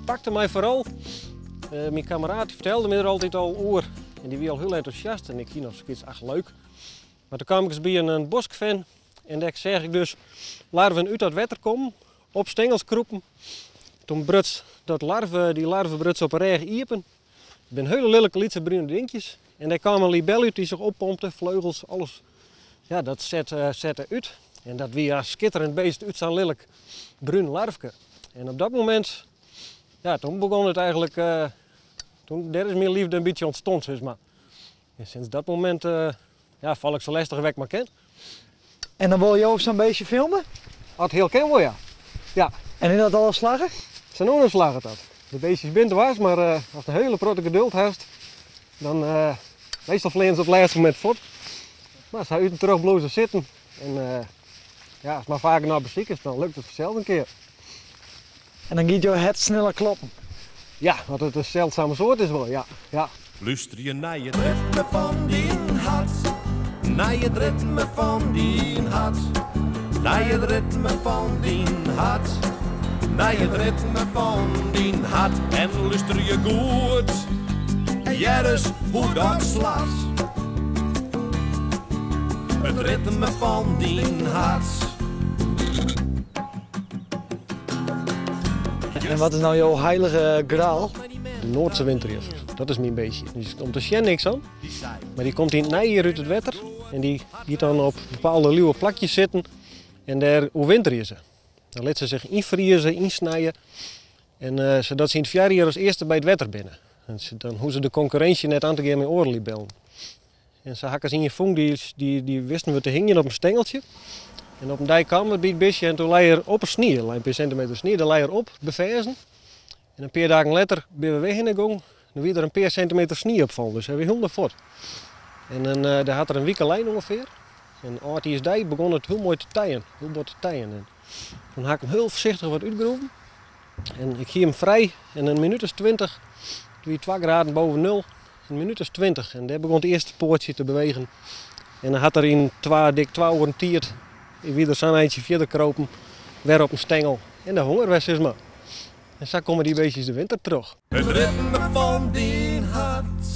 pakte my foaral. Myn kammeraat fertelde my der altyd al oer en dy wie al hiel entûsjast en ik hie noch sokyts, ach leuk. Mar toen kaam ik ris by in boskfen en dêr seach ik dus larven út dat wetter kommen, op stengels krûpen. Toen bruts dat larve, dy larve bruts op 'e rêch iepen. It binne hiele lillike lytse brune dinkjes. En dêr kaam in libel út dy't sich oppompte, fleugels, alles. Ja, dat sette út. En dat wie in skitterend beest út sa'n lillik brún larfke. En op dat momint, ja, toen begûn it eigenlik, toen, dêr is myn liefde in bytsje ûntstond, sis mar. En sinds dat momint, ja, fal ik sa lêstich wêr't ik mar kin. En dan wolle jo sa'n beestje filme? As it hiel kin wol, ja. Ja. En is dat al slagge? Sa no en dan slagget dat. De beestjes binne dwers, mar ast in hiele protte geduld hast, dan meastal fleane se op it lêste momint fuort. Mar sa út en troch bliuwe se sitten. En ja, ast mar faak genôch besikest, dan lukt it fansels in kear. En dan giet jo hert sneller kloppen? Ja, want it in seldsame soart is wol, ja. Ja. Lústerje nei it ritme fan dyn hart, nei it ritme fan dyn hart, nei it ritme fan dyn hart, nei it ritme fan dyn hart. En lústerje goed, hear ris hoe dat slacht. It ritme fan dyn hart. En wat is no jo heilige graal? De Noardse winterjuffer, dat is myn beestje. Dus om te sjen niks oan, mar dy komt yn it neijier út it wetter en dy giet dan op bepaalde liuwe plakjes sitten en dêr oerwinterje se. Dan lit se sich ynfrieze, ynsnije en sadat se yn it foarjier as earste by it wetter binne. En dan hoege se de konkurrinsje net oan te gean mei oare libellen. En sa ha ik ris ien fûn, dy wisten we te hingjen op in stengeltsje. En op in dei kamen we by it bistje en toen lei er op 'e snie, lei in pear sintimeter snie, dêr lei er op, beferzen. En in pear dagen letter binne we wer hinne gong, dan wie der in pear sintimeter snie op fallen, dus hy wie hielendal fuort. En dan, dêr hat er in wike lein ûngefear. En âldjiersdei begûn it hiel moai te teien, hiel bot te teien. En toen ha ik him hiel foarsichtich wat útgroeven. En ik hie him frij en in minút as 20, it wie 2 graden boven nul, in minút as 20 en dêr begûn it earste poatsje te bewegen. En dan hat er yn twa, dik twa oeren tiid, wie er sa'n eintsje fierder kropen, wer op in stengel en de honger wer sis mar. En sa komme dy beestjes de winter troch. It ritme fan dyn hart,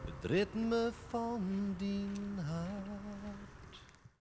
it ritme fan dyn hart.